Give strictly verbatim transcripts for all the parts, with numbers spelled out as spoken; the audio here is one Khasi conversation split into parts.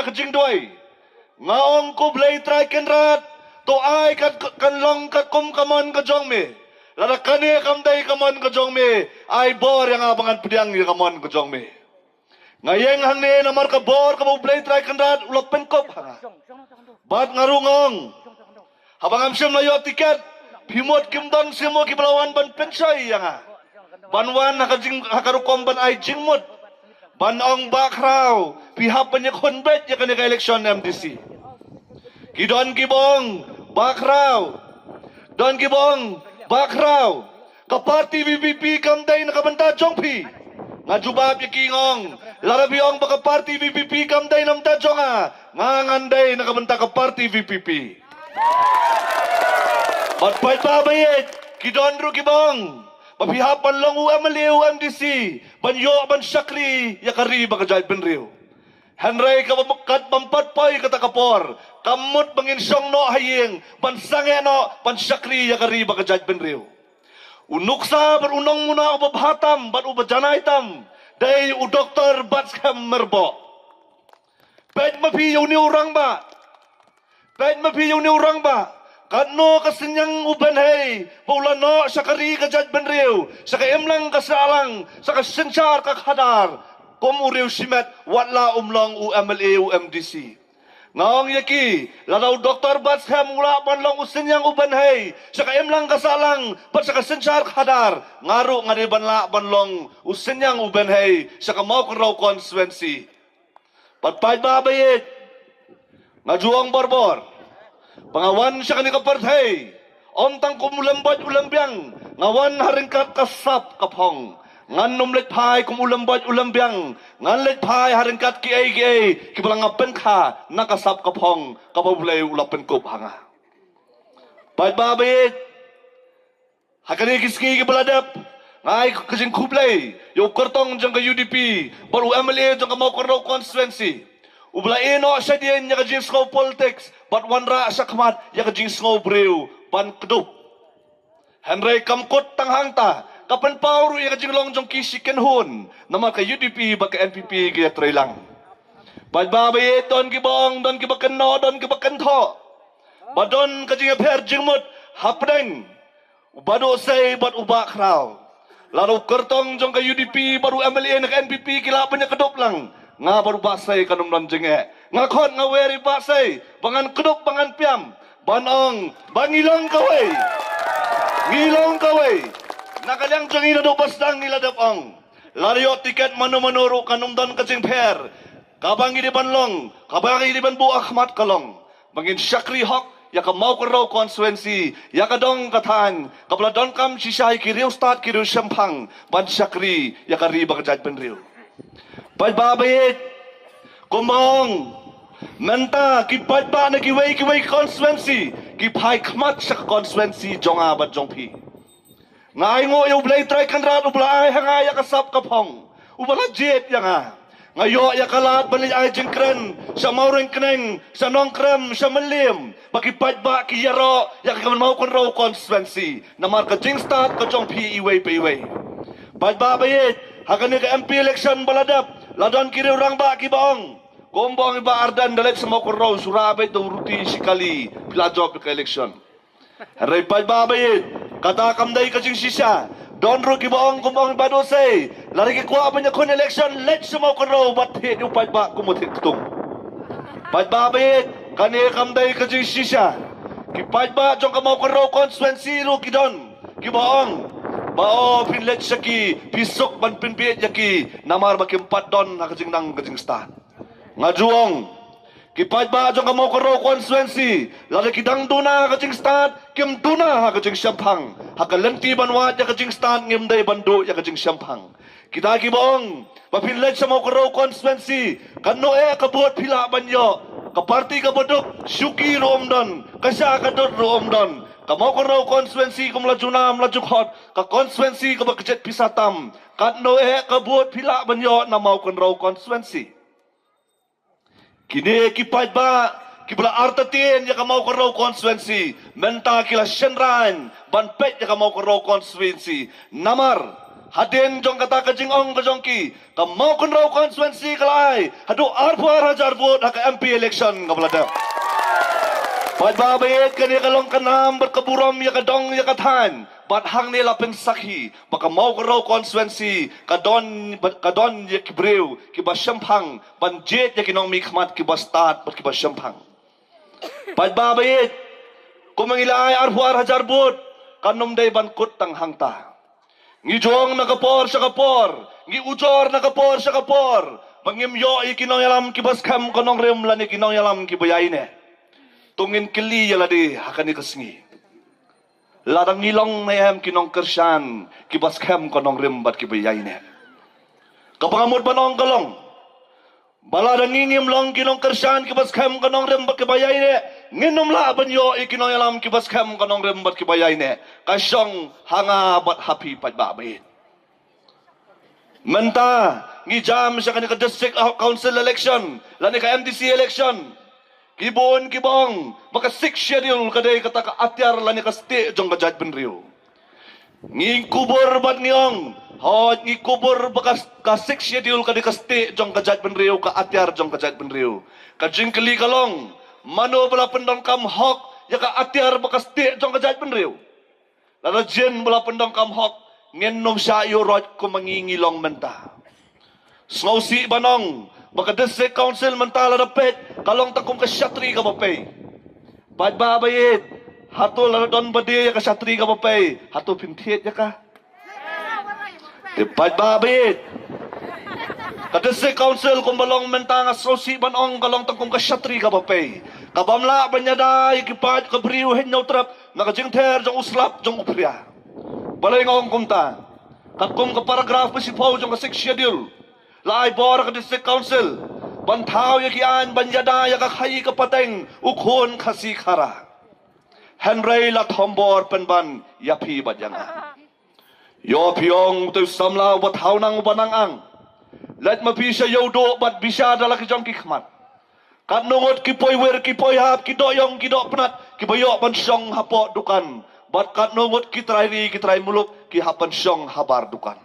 ka jingduwai. Nga ong ko Blei Trai Kynrad, to ai kat kan long katkum ka mon ka jong me. Lada kane kam dei ka mon ka jong me, ai bor ïa nga ba ngan pdiang ïa ka mon ka jong me. Nga ïeng hangne namar ka bor kaba u Blei Trai Kynrad u la pynkup ha nga. Bad nga rung ong, haba ngam shym la ïoh tiket, phi mut kim don shuh mo kiba la wan ban pynshoi ïa nga, ban wan ha ka jing, ha ka rukom ban ai jingmut, ban ong Bah Khraw, phi hap ban ïakhun beit ïa kane ka election M D C. Ki don kiba ong Bah Khraw, don kiba ong Bah Khraw, ka party V P P kam dei na ka bynta jong phi. Nga jubab ïa ki nga ong, lada phi ong ba ka party V P P kam dei na ka bynta jong nga, nga ngan dei na ka bynta ka party V P P. Bad paidbah ba ïeit, ki don ruh kiba ong ba phi hap ban long u M L A, u M D C, ban ïoh ban shakri ïa ka ri bad ka jaitbynriew. Hynrei kaba kat bym pat poi kata ka por, kam mut ba ngin shong noh ha ïing ban sangeh noh ban shakri ïa ka ri bad ka jaitbynriew. U nuksa bad u nongmuna uba bha tam bad uba janai tam, dei u Doktor Batskhem Myrboh. Peit ma phi ïa une u rangbah. Peit ma phi ïa une u rangbah. Katno ka synñiang u bynhei ba u la noh sha ka ri ka jaitbynriew, sha ka imlang ka sahlang, sha ka synshar ka khadar. Kum u riew shimet, wat la um long u M L A, u M D C. Nga ong ïa ki, lada u Doktor Batskhem u lah ban long u synñiang u bynhei sha ka imlang ka sahlang bad sha ka synshar khadar, nga ruh nga dei ban lah ban long u synñiang u bynhei sha ka Mawkynrew constituency. Bad paidbah ba ïeit, nga ju ong borbor ba nga wan sha kane ka pyrthei ym tang kum u lembot u lembiang, nga wan ha ryngkat ka sap ka phong. Ngan ym leit phai kum u lembot u lembiang, ngan leit phai ha ryngkat kiei kiei kiba la nga pynkha na ka sap ka phong kaba u Blei u la pynkup ha nga. Paidbah ba ïeit, ha kane ki sngi kiba la dep, nga ai ka jingkhublei ïa u kyrtong jong ka U D P bad u M L A jong ka Mawkynrew constituency, uba la ïeh noh shadien ïa ka jingsngew politics bad wanrah shakhmat ïa ka jingsngew briew ban kdup. Hynrei kam kut tang hangta, ka pynpaw ruh ïa ka jinglong jong ki shi kynhun, namar ka U D P bad ka N P P ki ïatreilang. Paidbah ba ïeit, don kiba ong, don kiba kynnoh, don kiba kynthoh ba don ka jingïapher jingmut hapdeng u Bah Dusei bad u Bah Khraw. Lada u kyrtong jong ka U D P bad u M L A na ka N P P ki lah ban ïakdup lang, nga bad u Bah Sei kan ym don jingeh. Nga khot nga wer ïa u Bah Sei ba ngan kdup ba ngan pynbiang ban ong ba ngi long kawei. Ngi long kawei. Na ka liang jong ngi naduh ba sdang ngi la dep ong, lada ïoh tiket mano mano ruh kan ym don ka jingpher. Kaba ngi dei ban long, kaba ngi dei ban buh ha khmat ka long ba ngin shakri hok ïa ka Mawkynrew constituency, ïa ka dong ka thaiñ kaba la donkam shisha ïa ki riewstad ki riewshemphang ban shakri ïa ka ri bad ka jaitbynriew. Paidbah ba ïeit, kumba ong, mynta ki paidbah na kiwei kiwei ki constituency ki phai khmat sha ka constituency jong nga bad jong phi. Nga ainguh ïa u Blei Trai Kynrad uba la ai ha nga ïa ka sap ka phong, uba la jied ïa nga. Nga ïoh ïa ka lad ban leit ai jingkren sha Mawryngkneng, sha Nongkrem, sha Mylliem, ba ki paidbah ki ïaroh ïa ka Mawkynrew constituency namar ka jingstad ka jong phi iwei pa iwei. Paidbah ba ïeit, ha kane ka M P election ba la dep, la don ki riew rangbah kiba ong, kumba ong i Bah Ardent, da leit sha Mawkynrew, shu rah beit da u ruti shi kali phi la jop ïa ka election. Hynrei paidbah ba ïeit, kata kam dei ka jingshisha. Don ruh kiba ong kumba ong i Bah Dusei, lada ki kwah ban ïakhun election, leit sha Mawkynrew bad thied ïa u paidbah kum u thied ktung. Paidbah ba ïeit, kane kam dei ka jingshisha. Ki paidbah jong ka Mawkynrew constituency ruh ki don kiba ong ba, o, phin leit sha ki, phi suk ban pynbieit ïa ki namar ba kim pat don ha ka jingnang ka jingstad. Nga ju ong, ki paidbah jong ka Mawkynrew constituency, lada ki dang duna ha ka jingstad, kim duna ha ka jingshemphang. Ha ka lynti ban wad ïa ka jingstad ngim dei ban duh ïa ka jingshemphang. Kita kiba ong ba phin leit sha Mawkynrew constituency, katno eh ka vote phi lah ban ïoh? Ka party kaba duk, shuki ruh ym don, ka sha ka dud ruh ym don. Ka Mawkynrew constituency kum la ju nam la ju khot, ka constituency kaba kjit pisa tam. Katno eh ka vote phi lah ban ïoh na Mawkynrew constituency? Kine ki paidbah kiba la artatien ïa ka Mawkynrew constituency, mynta ki la shynrang ban peit ïa ka Mawkynrew constituency. Namar Hadien jong kata ka jingong ka jong ki, ka Mawkynrew constituency ka la ai haduh arphew ar hajar vote ha ka M P election kaba la dep. Paidbah ba ïeit, kane ka long ka nam bad ka burom ïa ka dong ïa ka thaiñ. Bad hangne la pynsakhi ba ka Mawkynrew constituency ka don, ka don ïa ki briew kiba shemphang ban jied ïa ki nongmihkhmat kiba stad bad kiba shemphang. Paidbah ba ïeit, kumba ngi la ai arphew ar hajar vote, kan ym dei ban kut tang hangta. Ngi ju ong na ka por sha ka por, ngi ujor na ka por sha ka por ba ngim ïoh ïa ki nongïalam kiba skhem ka nongrim lane ki nongïalam kiba ïaineh. To ngin kylli ïa lade ha kane ka sngi, lada ngi long ne em ki nongkyrshan kiba skhem ka nongrim bad kiba ïaineh? Kaba nga mut ban ong ka long ba lada ngi ngim long ki nongkyrshan kiba skhem ka nongrim bad kiba ïaineh, ngin ym lah ban ïoh ïa ki nongïalam kiba skhem ka nongrim bad kiba ïaineh. Ka shong ha nga bad ha phi, paidbah ba ïeit. Mynta ngi jam sha kane ka District Council election lane ka M D C election. Ki bun kiba ong ba ka Sixth Schedule ka dei kata ka atiar lane ka stieh jong ka jaitbynriew. Ngi kubur bad ngi ong, hooid, ngi kubur ba ka, ka Sixth Schedule ka dei ka stieh jong ka jaitbynriew, ka atiar jong ka jaitbynriew. Ka jingkylli ka long, mano ba la pyndonkam hok ïa ka atiar bad ka stieh jong ka jaitbynriew? Lada jin ba la pyndonkam hok, ngin ym shah ïuh roit kumba ngi ngi long mynta. Sngewsih ban ong ba ka District Council mynta lada peit ka long tang kum ka shatri kaba pei. Paidbah ba ïeit, hato lada don ba die ïa ka shatri kaba pei, hato phin thied ïa ka? Te paidbah ba ïeit, ka District Council kumba long mynta, nga sngewsih ban ong ka long tang kum ka shatri kaba pei, kabym lah ban ïada ïa ki paid ka briew Hynñiewtrep na ka jingther jong u slap jong u phria. Balei nga ong kumta? Katkum ka paragraph ba shiphew jong ka Sixth Schedule, la ai bor ha ka District Council ban thaw ïa ki aiñ ban ïada ïa ka khaii ka pateng u khun Khasi Khara. Hynrei la thombor pynban ïa phi bad ïa nga. Ïoh phi ong, utai u samla uba thaw nang uba nang ang. Leit ma phi sha Ïewduh bad bishar da la ki jong ki khmat. Katno ngut ki poiwir ki poihap, ki doh ïong ki doh pnat, kiba ïoh ban shong hapoh dukan. Bad katno ngut ki trai ri ki trai muluk ki hap ban shong habar dukan.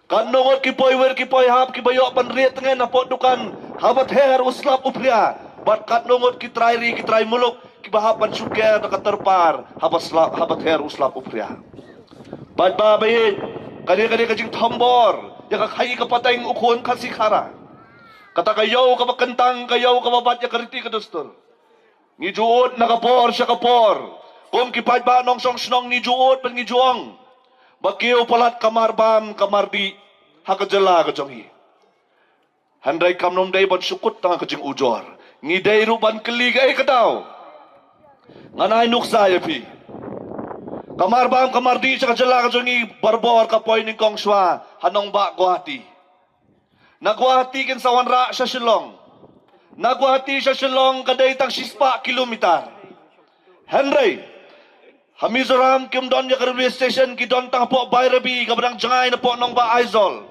Katno ngut ki poiwir ki poihap kiba ïoh ban rieh tngen hapoh dukan haba ther u slap u phria. Bad katno ngut ki trai ri ki trai muluk kiba hap ban shu ker da ka tyrpar haba slap, haba ther u slap u phria. Paidbah ba ïeit, kane, kane ka jingthombor ïa ka khaii ka pateng u khun Khasi Khara, kata ka ïew kaba kyntang, ka ïew kaba bat ïa ka riti ka dustur. Ngi ju ud na ka por sha ka por, kum ki paidbah nongshong shnong ngi ju ud bad ngi ju ong ba kiew palat ka marbam ka mardih ha ka jylla ka jong ngi. Hynrei kam nym dei ban shu kut tang ha ka jingujor, ngi dei ruh ban kylli kaei ka daw. Ngan ai nuksa ïa phi. Ka marbam ka mardih sha ka jylla ka jong ngi barabor ka poi nyngkong shuwa ha nongbah Guwahati. Na Guwahati kin sa wanrah sha Shillong. Na Guwahati sha Shillong ka dei tang shispah kilometer. Hynrei ha Mizoram kim don ïa ka railway station, ki don tang hapoh Bairabi kaba dang jngai napoh nongbah Aizawl.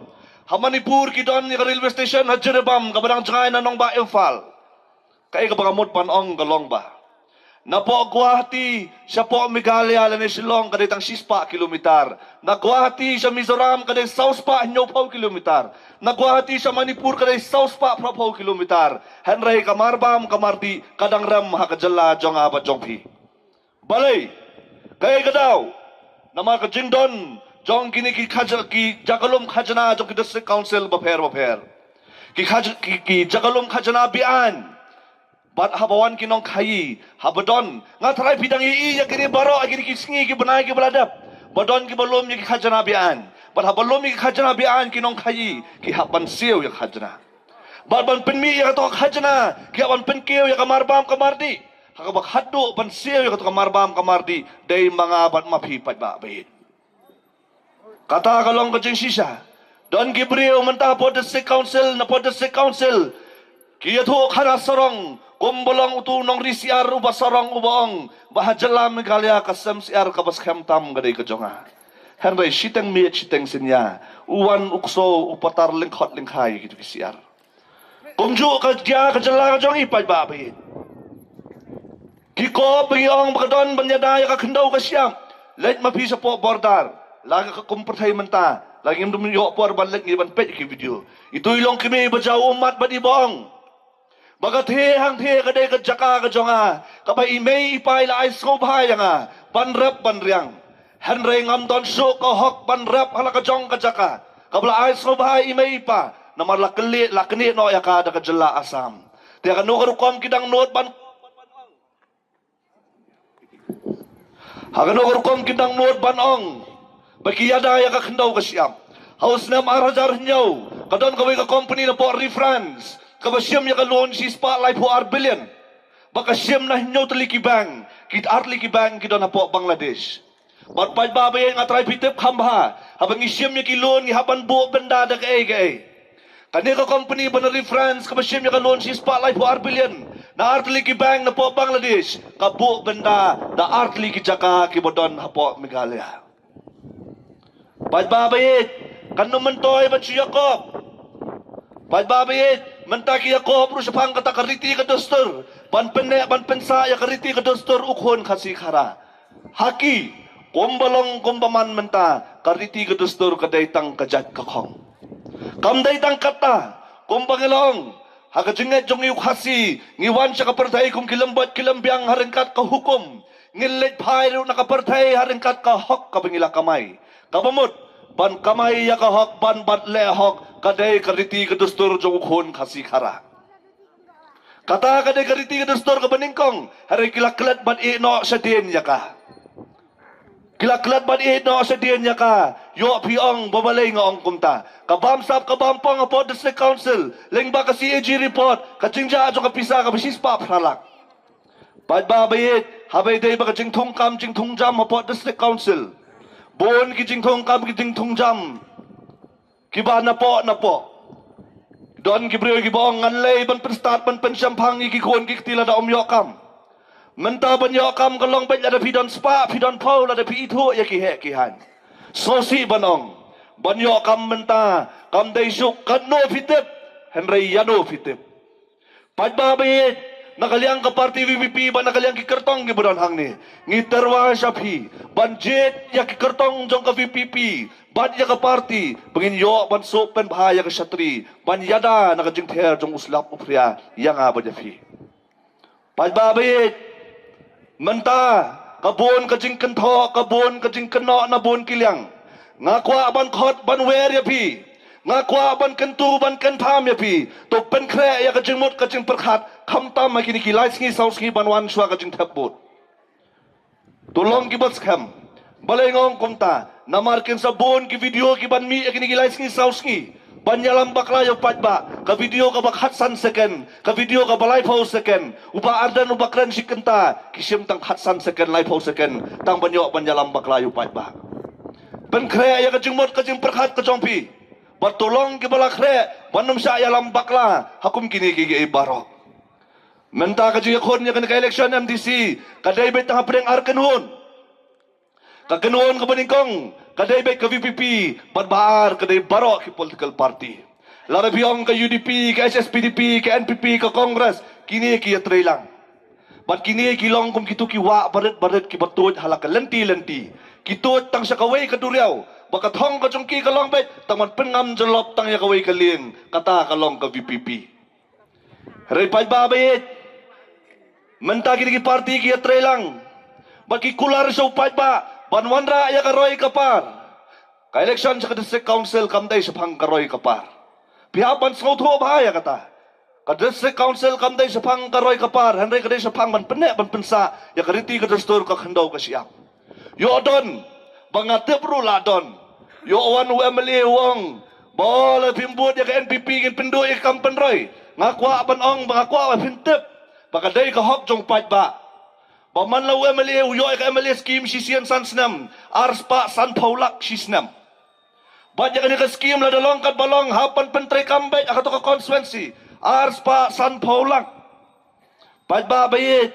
Ha Manipur ki don ïa ka railway station ha Jiribam kaba dang jngai na nongbah Imphal. Kaei kaba nga mut ban ong ka long ba napoh Guwahati shapoh Meghalaya lane Shillong ka dei tang shispah kilometer. Na Guwahati sha Mizoram ka dei saw spah hynñiewphew kilometer. Na Guwahati sha Manipur ka dei saw spah phraphew kilometer. Hynrei ka marbam ka mardih ka dang rem ha ka jylla jong nga bad jong phi. Balei? Kaei ka daw? Namar ka jingdon jong kine ki khaj-, ki jaka lum khajna jong ki District Council bapher bapher. Ki khaj-, ki, ki jaka lum khajna be-aiñ. Bad haba wan ki nongkhaii, haba don, nga tharai phi dang ïohi ïa kine baroh, ïa kine ki sngi ki bnai kiba la dep, ba don kiba lum ïa ki khajna be-aiñ. Bad haba lum ïa ki khajna be-aiñ ki nongkhaii ki hap ban siew ïa ka khajna. Bad ban pynmih ïa kato ka khajna ki hap ban pynkiew ïa ka marbam ka mardih. Ha kaba khatduh ban siew ïa kato ka marbam ka mardih dei ma nga bad ma phi paidbah ba ïeit. Kata ka long ka jingshisha. Don ki briew mynta hapoh District Council, napoh District Council ki ïathuh khana sarong, kumba long utu u nongri syiar uba sarong uba ong ba ha jylla Meghalaya ka sem syiar kaba skhem tam ka dei ka jong nga. Hynrei shiteng miet shiteng synñia u wan u ksew u patar lyngkhot lyngkhai ïa kitu ki syiar. Kumjuh ka jia ka jylla ka jong ngi paidbah ba ïeit. Ki kop ba ngi ong ba ka don ban ïada ïa ka khyndew ka shyiap. Leit ma phi shapoh border, la ka kum pyrthei mynta, Ngim dum ïoh por ban leit ngi ban peit ki video. Itu i long kmie ba jaw ummat bad i ba ong ba ka thie hangthie ka dei ka jaka ka jong nga, kaba i mei i pa i la ai sngewbha ïa nga ban rep ban riang. Hynrei ngam don shuh ka hok ban rep ha la ka jong ka jaka kaba la ai sngewbha i mei i pa, namar la kylli la knieh noh ïa ka da ka jylla Assam. Te kano ka rukom ki dang nud ban Ha kano ka rukom ki dang nud ban ong ba ki ïada ïa ka khyndew ka shyiap. Ha u snem ar hajar hynñiew ka don kawei ka company na pdeng ri France kaba shim ïa ka loan shispah laiphew ar billion. Ba ka shim na hynñiew tylli ki bank, ki ar tylli ki bank ki don hapoh Bangladesh. Bad paidbah ba ïeit, nga trai phi tip kham bha, haba ngi shim ïa ki loan ngi hap ban buh bynda da kaei kaei. Kane ka company ba na ri France kaba shim ïa ka loan shispah laiphew ar billion na ar tylli ki bank na pdeng Bangladesh, ka buh bynda da ar tylli ki jaka kiba don hapoh Meghalaya. Paidbah ba ïeit, kan nym myntoi ban shu ïakob. Paidbah ba ïeit, mynta ki ïakob ruh shaphang kata ka riti ka dustur, ban pynneh ban pynsah ïa ka riti ka dustur u khun Khasi Khara. Ha ki, kumba long kumba man mynta, ka riti ka dustur ka dei tang ka jait ka khong. Kam dei tang kata, kumba ngi la ong, ha ka jingngeit jong ngi u Khasi, ngi wan sha ka pyrthei kum ki lembot ki lembiang ha ryngkat ka hukum. Ngi leit phai ruh na ka pyrthei ha ryngkat ka hok kaba ngi la kamai. Kaba mut, ban kamai ïa ka hok, ban bat leh hok, ka dei ka riti ka dustur jong u khun Khasi Khara. Kata ka dei ka riti ka dustur kaba nyngkong, hynrei ki la klet ban ïeh noh shadien ïa ka. Ki la klet ban ïeh noh shadien ïa ka, ïoh phi ong ba balei nga ong kumta. Ka bamsap ka bampong hapoh District Council, lyngba ka C A G report, ka jingjia jong ka pisa kaba shispah phra lak. Paidbah ba ïeit, haba ïadei bad ka jingthung kam jingthung jam hapoh District Council, bun ki jingthung kam ki jingthung jam kiba napoh napoh. Don ki briew kiba ong ngan leit ban pynstad ban pynshemphang ïa ki khun ki kti lada ym ïoh kam. Mynta ban ïoh kam ka long beit lada phi don spah phi don phew lada phi ithuh ïa ki heh ki haiñ. Sngewsih ban ong ban ïoh kam mynta kam dei shuh katno phi tip, hynrei ïano phi tip. Paidbah ba ïeit, na ka liang ka party V P P bad na ka liang ki kyrtong kiba don hangne, ngi tyrwa sha phi ban jied ïa ki kyrtong jong ka V P P bad ïa ka party ba ngin ïoh ban suk pynbha ïa ka shatri ban ïada na ka jingther jong u slap u phria ïa nga bad ïa phi. Paidbah ba ïeit, mynta ka bun ka jingkynthoh, ka bun ka jingkynnoh na bun ki liang. Nga kwah ban khot ban wer ïa phi. Nga kwah ban kyntu ban kyntham ïa phi. To pynkhreh ïa ka jingmut ka jingpyrkhat, khamtam ha kine ki lai sngi saw sngi ban wan shuwa ka jingthep vote. To long kiba skhem. Balei nga ong kumta? Namar kin sa bun ki video kiban mih ïa kine ki lai sngi saw sngi ban ïalam bakla ïa u paidbah. Ka video kaba khatsan second, ka video kaba laiphew second. U Bah Ardent uba kren shi kynta, ki shim tang khatsan second, laiphew second tang ban ïoh ban ïalam bakla ïa u paidbah. Pynkhreh ïa ka jingmut ka jingpyrkhat ka jong phi. Bad to long kiba la khreh ban ym shah ïalam bakla ha kum kine kiei kiei baroh. Mynta ka jingïakhun ïa kane ka election M D C ka dei beit tang hapdeng ar kynhun. Ka kynhun kaba nyngkong ka dei beit ka V P P bad ba ar ka dei baroh ki political party. Lada phi ong ka U D P, ka H S P D P, ka N P P, ka Congress, kine ki ïatreilang. Bad kine ki long kum kitu ki wah barit barit kiba tuid ha la ka lynti lynti. Ki tuid tang sha kawei ka duriaw, ba ka thong ka jong ki ka long beit tang ban pynngam jyllop tang ïa kawei ka lieng, kata ka long ka V P P. Hynrei paidbah ba ïeit, mynta kine ki party ki ïatreilang bad ki kular sha u paidbah ban wanrah ïa ka roi ka par. Ka election sha ka District Council kam dei shaphang ka roi ka par. Phi hap ban sngewthuh bha ïa kata. Ka District Council kam dei shaphang ka roi ka par, hynrei ka dei shaphang ban pynneh ban pynsah ïa ka riti ka dustur ka khyndew ka shyiap. Ïoh don, ba nga tip ruh la don. Ïoh wan u M L A u ong ba lada phim bud ïa ka N P P ngin pynduh ïa ka kam pynroi. Nga kwah ban ong ba nga kwah ba phin tip ba ka dei ka hok jong paidbah. Ba man la u M L A u ïoh ïa ka M L A scheme shisien san snem, ar spah sanphew lak shi snem. Bad ïa kane ka scheme lada long katba long hap ban pyntreikam beit ha kato ka constituency, ar spah sanphew lak. Paidbah ba ïeit,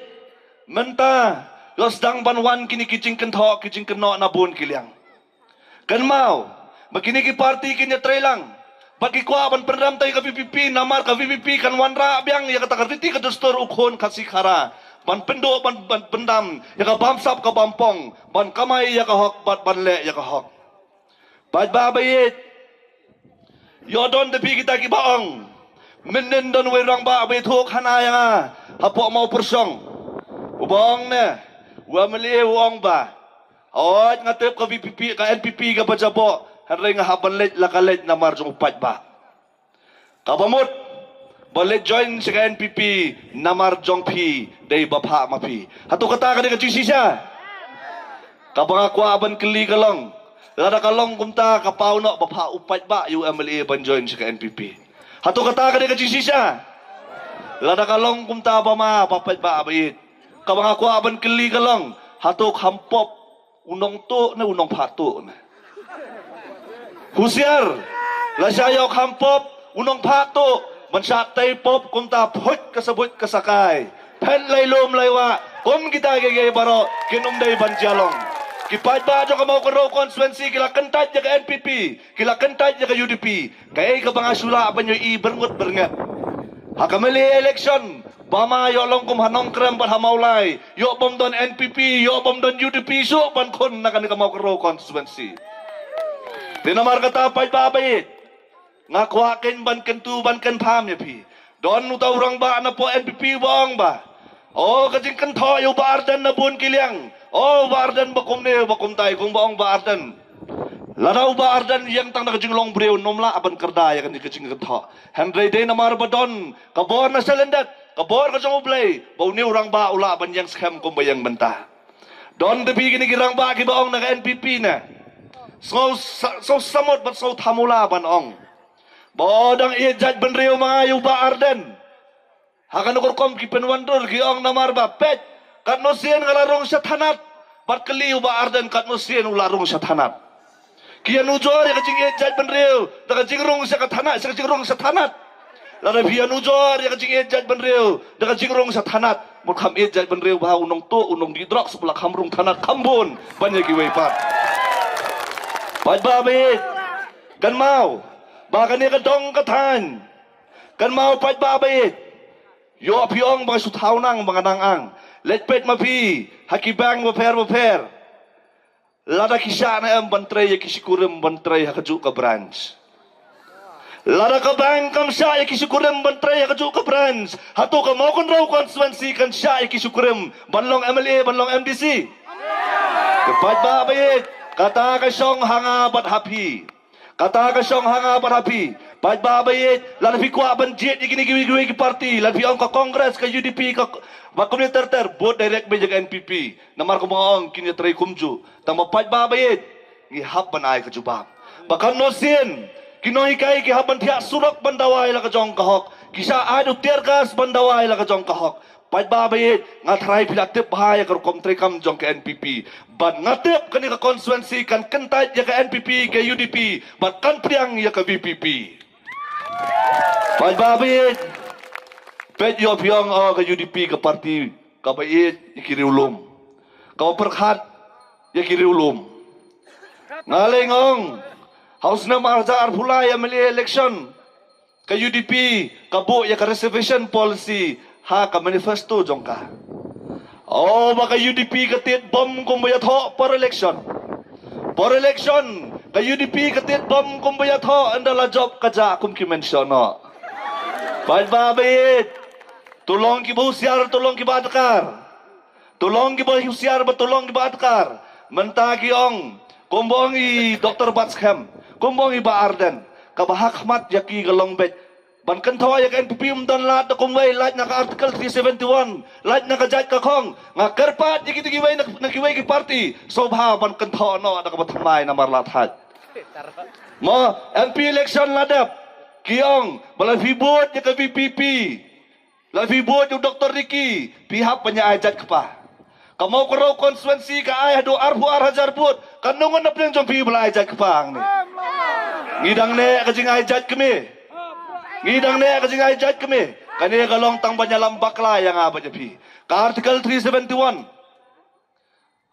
mynta ïoh sdang ban wan kine ki jingkynthoh ki jingkynnoh na bun ki liang. Kynmaw ba kine ki party kin ïatreilang bad ki kwah ban pynrem tang ïa ka V P P, namar ka V P P kan wanrah biang ïa kata ka riti ka dustur u khun Khasi Khara ban pynduh ban, ban pyndam ïa ka bamsap ka bampong, ban kamai ïa ka hok bad ban leh ïa ka hok. Paidbah ba ïeit, ïoh don da phi kita kiba ong, mynnin don wei rangbah ba ïathuh khana ïa nga hapoh Mawpyrshong, uba ong ne, u M L A u ong ba, hooid, nga tip ka V P P, ka N P P kaba jaboh, hynrei nga hap ban leit la ka leit namar jong u paidbah. Kaba mut ba leit join sha ka N P P namar jong phi, dei ba phah ma phi. Hato kata ka dei ka jingshisha? Kaba nga kwah ban kylli ka long, lada ka long kumta, ka paw noh ba phah u paidbah ïa u M L A ban join sha ka N P P. Hato kata ka dei ka jingshisha? Lada ka long kumta, ba ma, ba paidbah ba ïeit, kaba nga kwah ban kylli ka long, hato kham pop u nongtuh ne u nongphah tuh ne? Husiar, lashai ïoh kham pop u nongphah tuh ban shah tei pop kumta, phuit ka sabuit ka sakai, phet lai lum lai wah kum kita kiei kiei baroh, kin ym dei ban jia long. Ki paidbah jong ka Mawkynrew constituency ki la kyntait ïa ka N P P, ki la kyntait ïa ka U D P. Kaei kaba nga shu lah ban ïohi byrngut byrngem ha ka M L A election, ba ma ïoh long kum ha Nongkrem bad ha Mawlai, ïoh bym don N P P, ïoh bym don U D P shuh ban khun na kane ka Mawkynrew constituency. Te namar kata, paidbah ba ïeit, nga kwah kein ban kyntu ban kynpham ïa phi. Don uta u rangbah napoh N P P ba ong ba, o, ka jingkynthoh ïa u Bah Ardent na bun ki liang. O, u Bah Ardent ba kumne ba kumtai, kumba ong u Bah Ardent. Lada u Bah Ardent ïeng tang da ka jinglong briew, ym lah ban kyrda ïa kane ka jingkynthoh. Hynrei dei namar ba don ka bor na shalyndet, ka bor ka jong U Blei, ba une u rangbah u lah ban ïeng skhem kumba ïeng mynta. Don da phi kine ki rangbah kiba ong na ka N P P ne, sngew sa-, sngew samut bad sngew thamula ban ong ba dang ïeit jait bynriew ma nga ïa u Bah Ardent. Ha kano ka rukom ki pynwandur, ki ong namar ba peit, katno sien nga la rung sha thanat, bad kylli u Bah Ardent katno sien u la rung sha thanat. Ki ïanujor ïa ka jingïeit jait bynriew da ka jingrung sha ka thanat, sha ka jingrung sha thanat. Lada phi ïanujor ïa ka jingïeit jait bynriew da ka jingrung sha thanat, mut kham ïeit jait bynriew ba u nongtuh, u nongdih drugs, u la kham rung thanat kham bun ban ïa kiwei pat. Paidbah ba ïeit, kynmaw ba kane ka dong ka thaiñ, kynmaw paidbah ba ïeit. Ïoh phi ong ba nga shu thaw nang, ba nga nang ang. Leit peit ma phi ha ki bank bapher bapher, lada ki shah ne em ban trei ïa ki shikurim ban trei ha kajuh ka branch. Lada ka bank kam shah ïa ki shikurim ban trei ha kajuh ka branch, hato ka Mawkynrew constituency kan shah ïa ki shikurim ban long M L A, ban long M D C? Ki paidbah ba ïeit, kata ka shong ha nga bad ha phi. Kata ka shong ha nga bad ha phi. Paidbah ba ïeit, lada phi kwah ban jied ïa kine kiwei kiwei ki party, lada phi ong ka Congress, ka U D P, ka, bad kumne ter ter, vote direct beit ïa ka N P P. Namar kumba nga ong, kin ïatrei kumjuh. Tang ba paidbah ba ïeit, ngi hap ban ai ka jubab. Ba katno sien ki nonghikai ki hap ban thiah surok ban dawa ïa la ka jong ka hok, ki shah ai da u tear gas ban dawa ïa la ka jong ka hok. Paidbah ba ïeit, nga tharai phi la tip bha ïa ka rukom treikam jong ka N P P. Bad nga tip kane ka constituency kan kyntait ïa ka N P P, ka U D P, bad kan pdiang ïa ka V P P. Paidbah ba ïeit, peit, ïoh phi ong, o, ka U D P ka party kaba ïeit ïa ki riewlum, kaba pyrkhat ïa ki riewlum. Nga lei nga ong, ha u snem ar hajar arphew lai, M L A election, ka U D P ka buh ïa ka reservation policy ha ka manifesto jong ka. O, ba ka U D P ka tied bom kumba ïathoh por election. Por election, ka U D P ka tied bom kumba ïathoh, ynda la jop ka jah kum ki mention noh. Paidbah ba ïeit, to long kiba husiar, to long kiba adkar. To long kiba husiar bad to long kiba adkar. Mynta ki ong, kumba ong i Doktor Batskhem, kumba ong i Bah Ardent, kaba ha khmat ïa ki ka long beit ban kynthoh ïa ka N P P, ym don lad da kumwei, lait na ka Article three seventy-one, lait na ka jait ka khong. Nga kyrpad ïa kito kiwei na, na kiwei ki party, sngewbha ban kynthoh noh da kaba thymmai namar la thait. Mo, M P election la dep, ki ong ba lada phi vote ïa ka V P P, lada phi vote ïa u Doktor Ricky, phi hap ban ïa ai jait kpa. Ka Mawkynrew constituency ka ai haduh arphew ar hajar vote. Katno ngut na pdeng jong phi ba la ai jait kpa hangne? Ngi dang neh ka jingai jait kmie. Ngi dang neh ka jingai jait kmie. Kane ka long tang ban ïalam bakla ïa nga bad ïa phi. Ka Article three seventy-one,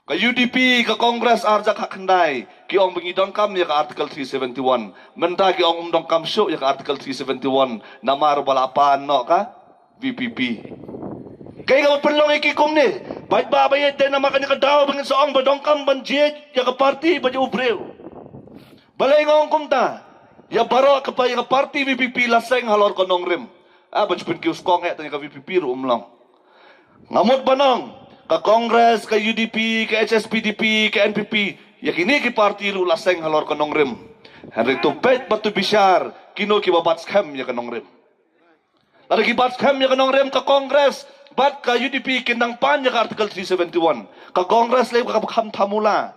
ka U D P, ka Congress, ar hajar khatkhyndai, ki ong ba ngi donkam ïa ka Article three seventy-one. Mynta ki ong ym donkam shuh ïa ka Article three seventy-one namar ba la pan noh ka V P P. Kaei kaba pynlong ïa ki kumne? Paidbah ba ïeit, dei namar kane ka daw ba ngin sa ong ba donkam ban jied ïa ka party bad ïa u briew. Balei nga ong kumta? Ïa baroh ka pa-, ïa ka party V P P la seng halor ka nongrim. Ah, ban pynkiew skong eh tang ïa ka V P P ruh um long. Nga mut ban ong, ka Congress, ka U D P, ka H S P D P, ka N P P, ïa kine ki party ruh la seng halor ka nongrim. Hynrei to peit bad to bishar, kino kiba bat skhem ïa ka nongrim. Lada ki bat skhem ïa ka nongrim, ka Congress bad ka U D P kin nang pan ïa ka Article three seventy-one. Ka Congress lei ka kham thamula.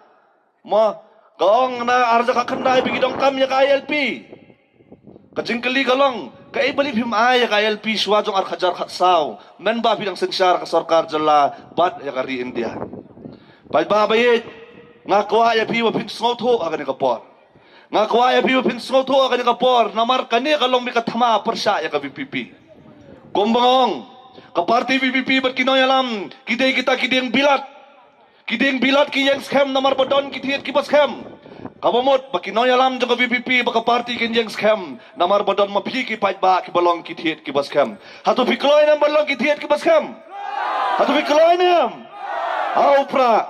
Mo, ka ong na arja ka khyndai ba ngi donkam ïa ka I L P. Ka jingkylli ka long, kaei balei phim ai ïa ka I L P shuwa jong ar hajar khatsaw, mynba phi dang synshar ka sorkar jylla bad ïa ka ri India. Paidbah ba ïeit, nga kwah ïa phi ba phin sngewthuh ha kane ka por. Nga kwah ïa phi ba phin sngewthuh ha kane ka por, namar kane ka long beit ka thma pyrshah ïa ka V P P. Kumba nga ong, ka party V P P bad ki nongïalam ki dei kita ki dieng bilat. Ki dieng bilat ki ïeng skhem namar ba don ki thied kiba skhem. Kaba mut ba ki nongïalam jong ka V P P bad ka party kin ïeng skhem namar ba don ma phi ki paidbah kiba long ki thied kiba skhem. Hato phi kloi ne em ban long ki thied kiba skhem? Hato phi kloi ne em? Hau pra.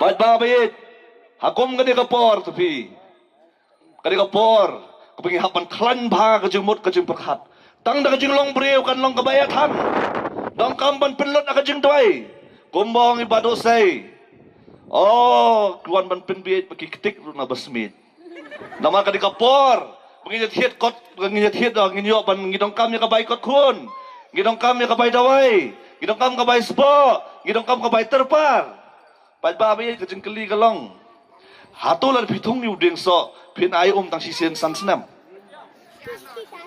Paidbah ba ïeit, ha kum kane ka por to phi. Kane ka por kaba ngi hap ban khlaiñ bha ka jingmut ka jingpyrkhat. Tang da ka jinglong briew kan long kaba ïathan. Donkam ban pynlut ha ka jingduwai. Kumba ong i Bah Dusei. Oh, ki wan ban pynbieit ba ki ktik ruh na ba smiej. Namar kane ka por ba ngi ïathied kot, ba ngi ïathied, ba ngi ïoh ban, ngi donkam ïa ka bai kot khun. Ngi donkam ïa ka bai dawai. Ngi donkam ka bai spah. Ngi donkam ka bai tyrpar. Paidbah ba ïeit, ka jingkylli ka long, hato lada phi thung ïa u dieng soh phin ai um tang shisien san snem?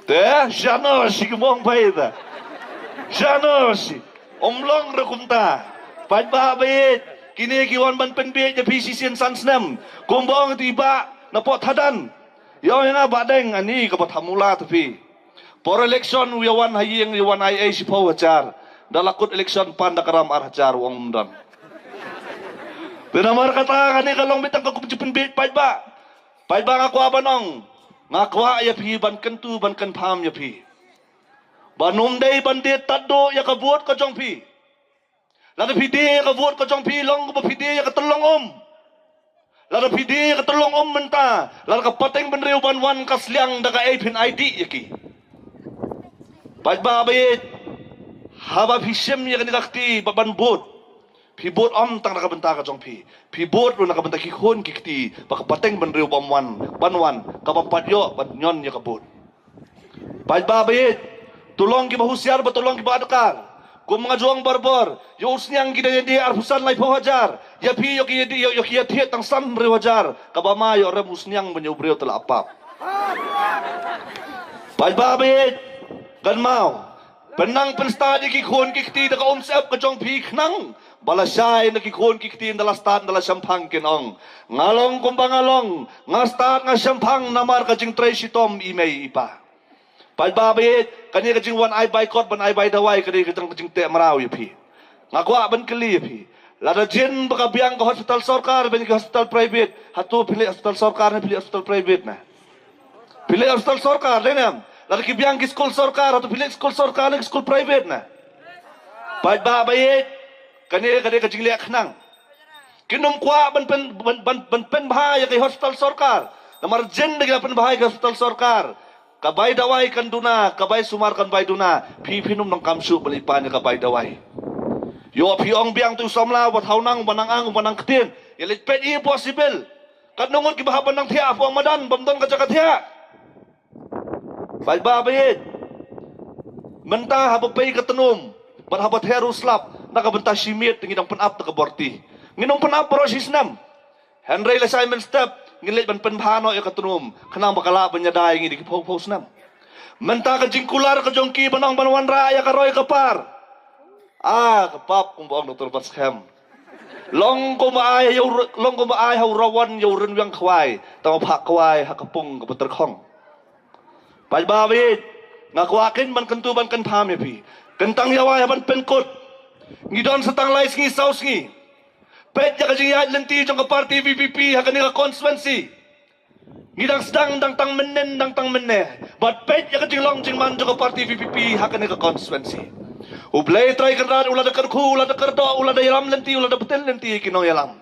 Te shano shi ki mong bai ta. Shano shi. Um long ruh kumta. Paidbah ba ïeit, kine ki wan ban pynbieit ïa phi shisien san snem. Kumba ong i Bah na Port Hadan. Ïa ong ïa nga Bah Deng, ani kaba thamula to phi. Por election u ïa wan ha ïing, u ïa wan ai ei shiphew hajar. Da la kut election pan da ka ram ar hajar, u ong um don. Te namar kata kane ka long beit tang ka kum jingpynbieit paidbah. Paidbah, nga kwah ban ong, nga kwah ïa phi ban kyntu ban kynpham ïa phi. Ban ym dei ban die tad duh ïa ka vote ka jong phi. Lada phi die ïa ka vote ka jong phi long kumba phi die ïa ka tyllong um. Lada phi die ïa ka tyllong um mynta, lada ka pateng bynriew ban wan ka sliang da kaei phin ai dih ïa ki. Paidbah ba ïeit, haba phi shim ïa kane ka kti ba ban vote, phi vote ym tang na ka bynta ka jong phi. Phi vote ruh na ka bynta ki khun ki kti ba ka pateng bynriew bym wan, ban wan, kaba pat ïoh ban ñion ïa ka vote. Paidbah ba ïeit, to long kiba husiar bad to long kiba adkar. Kum nga ju ong barabor, ïa u sniang ki dang ïadie arphew san laiphew hajar. Ïa phi ïoh ki ïadie, ïoh, ïoh ki ïathied tang san hynriew hajar. Kaba ma ïoh rem u sniang ban ïa u briew te la pap. Paidbah ba ïeit, kynmaw. Pynnang pynstad ïa ki khun ki kti da ka umsyep ka jong phi khnang ba lashai na ki khun ki kti ynda la stad ynda la shemphang kin ong, nga long kumba nga long, nga stad nga shemphang namar ka jingtrei shitom i mei i pa. Paidbah ba ïeit, kane ka jingwan ai bai kot ban ai bai dawai kane ka jing, ka jingteh mraw ïa phi. Nga kwah ban kylli ïa phi. Lada jin ba ka biang ka hospital sorkar ban ïa ki hospital private, hato phi leit hospital sorkar ne phi leit hospital private na? Phi leit hospital sorkar, dei ne em? Lada ki biang ki skul sorkar, hato phi leit skul sorkar ne ki skul private na? Paidbah ba ïeit, kane, kane ka jingleh khnang. Kin ym kwah ban pyn, ban, ban, ban pynbha ïa ki hospital sorkar. Namar jin da ki la pynbha ïa ki hospital sorkar, ka bai dawai kan duna, ka bai sumar kan bai duna. Phi, phin ym donkam shuh ban leit pan ïa ka bai dawai. Ïoh phi ong biang tu samla, uba thaw nang, uba nang ang, uba nang ktien. Ïa leit peit ïa i poh civil. Katno ngut kiba hap ban nang thiah hapoh madan bym don ka jaka thiah. Paidbah ba ïeit. Mynta haba pei ka tnum bad haba ther u slap na ka bynta shi miet ngi dang pynap da ka borti. Ngin ym pynap baroh shi snem. Hynrei lashai mynstep ngin leit ban pynbha noh ïa ka tnum khnang ba ka lah ban ïada ïa ngi da ki phew phew snem. Mynta ka jingkular ka jong ki ban ong ban wanrah ïa ka roi ka par. Ah, ka pap kumba ong Doktor Batskhem. Long kumba ai ïa u r-, long kumba ai ha u rawan ïa u rynwiang khwai, tang u phah khwai ha ka pung kaba tyrkhong. Paidbah ba ïeit, nga kwah kein ban kyntu ban kynpham ïa phi. Kyntang ïa wai ha ban pynkut. Ngi don sa tang lai sngi saw sngi. Peit ïa ka jingïaid lynti jong ka party V P P ha kane ka constituency. Ngi dang sdang dang tang mynnin dang tang mynne. Bad peit ïa ka jinglong jingman jong ka party V P P ha kane ka constituency. U Blei Trai Kynrad u la da kyrkhu, u la da kyrdoh, u la da ïalam lynti, u la da btin lynti ïa ki nongïalam.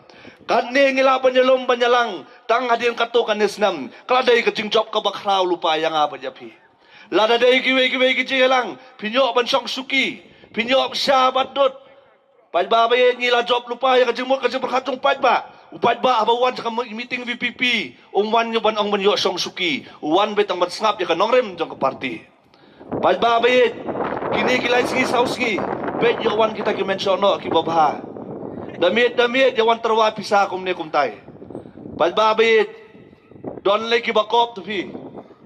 Katne ngi lah ban ïalum ban ïalang tang hadien katto katne snem. Ka la dei ka jingjop kaba khraw lypa ïa nga bad ïa phi. Lada dei kiwei kiwei ki jingïalang, phin ïoh ban shong suki, phin ïoh sha bad dud. Paidbah ba ïeit, ngi la jop lypa ïa ka jingmut ka jingpyrkhat jong u paidbah. U paidbah haba wan sha ka meeting V P P, um wan ïa ban ong ban ïoh shong suki, u wan beit tang ban sngap ïa ka nongrim jong ka party. Paidbah ba ïeit, kine ki lai sngi saw sngi, beit ïoh wan kita ki menshoh noh kiba bha. Da miet da miet ïa wan tyrwa pisa kumne kumtai. Paidbah ba ïeit, don lei kiba kop to phi,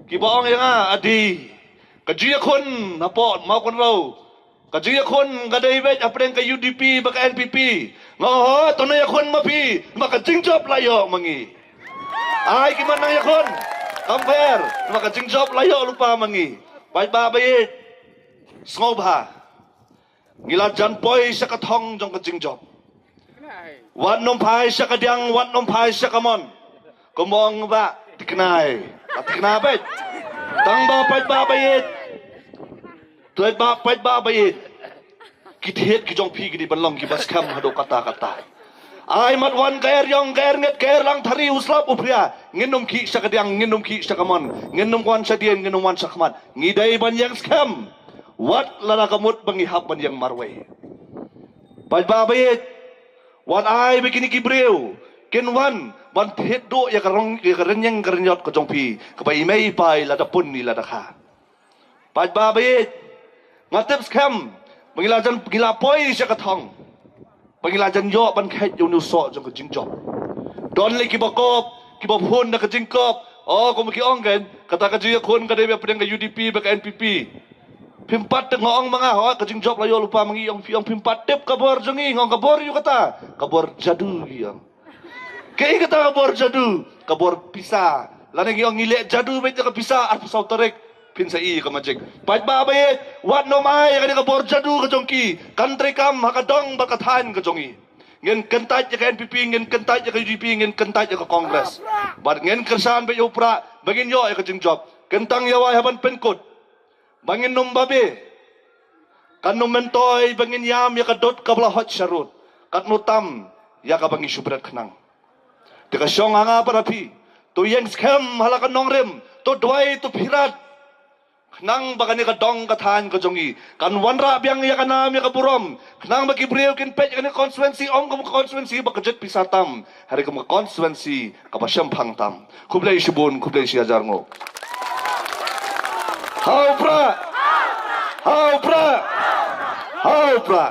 kiba ong ïa nga, adi, ka jingïakhun hapoh Mawkynrew, ka jingïakhun ka dei beit hapdeng ka U D P bad ka N P P. Nga ong, hooid, to nang ïakhun ma phi, namar ka jingjop la ïoh ma ngi. Ai ki man nang ïakhun, kam pher, namar ka jingjop la ïoh lypa ma ngi. Paidbah ba ïeit, sngewbha, ngi la jan poi sha ka thong jong ka jingjop. Wat nym phai sha ka diang, wat nym phai sha ka mon. Kumba ong ba thikna, ba thikna beit. Tang ba paidbah ba ïeit, paidbah, paidbah ba ïeit, ki thied ki jong phi ki dei ban long kiba skhem haduh katta katta. Ai mat wan ka er ïong, ka er ngit, ka er langthari, u slap u phria, ngin nym khih sha ka diang, ngin nym khih sha ka mon, ngin nym wan shadien, ngin nym wan shakhmat. Ngi dei ban ïeng skhem, wat lada ka mut ba ngi hap ban ïeng marwei. Paidbah ba ïeit, wat ai ba kine ki briew kin wan ban thied duh ïa ka rong, ïa ka rynïeng ka rynïot ka jong phi, kaba i mei i pa i la da pun i la da kha. Paidbah ba ïeit, nga tip skhem ba ngi la jan, ngi la poi sha ka thong, ba ngi la jan ïoh ban kheit ïa une u soh jong ka jingjop. Don lei kiba kop, kiba phun da ka jingkop. O, kumba ki ong kan, kata ka jingïakhun ka dei beit hapdeng ka U D P bad ka N P P. Phim pat tip, nga ong ma nga, hooid, ka jingjop la ïoh lypa ma ngi, ong phi, ong phim pat tip ka bor jong ngi, nga ong ka bor aïu kata, ka bor jadu ngi ong. Kaei kata ka bor jadu, ka bor pisa. Lane ngi ong ngi leh jadu beit ïa ka pisa, arphew saw tarik phin sa ïoh ka magic. Paidbah ba ïeit, wat nym ai ïa kane ka bor jadu ka jong ki kan treikam ha ka dong bad ka thaiñ ka jong ngi. Ngin kyntait ïa ka N P P, ngin kyntait ïa ka U D P, ngin kyntait ïa ka Congress. Bad ngin kyrshan beit ïa u Prah ba ngin ïoh ïa ka jingjop. Kyntang ïa wai ha ban pynkut ba ngin nym babe. Kan nym myntoi ba ngin ïam ïa ka dud kaba la hot sharud, katno tam ïa kaba ngi shu bret khnang. Te ka shong ha nga bad ha phi, to ïeng skhem ha la ka nongrim, to duwai, to phirat, khnang ba kane ka dong ka thaiñ ka jong ngi kan wanrah biang ïa ka nam ïa ka burom, khnang ba ki briew kin peit ïa kane ka constituency ym kum ka constituency ba ka jied pisa tam, hynrei kum ka constituency kaba shemphang tam. Khublei shibun, khublei shihajar nguh. Ha u Prah! Ha u Prah! Ha u Prah!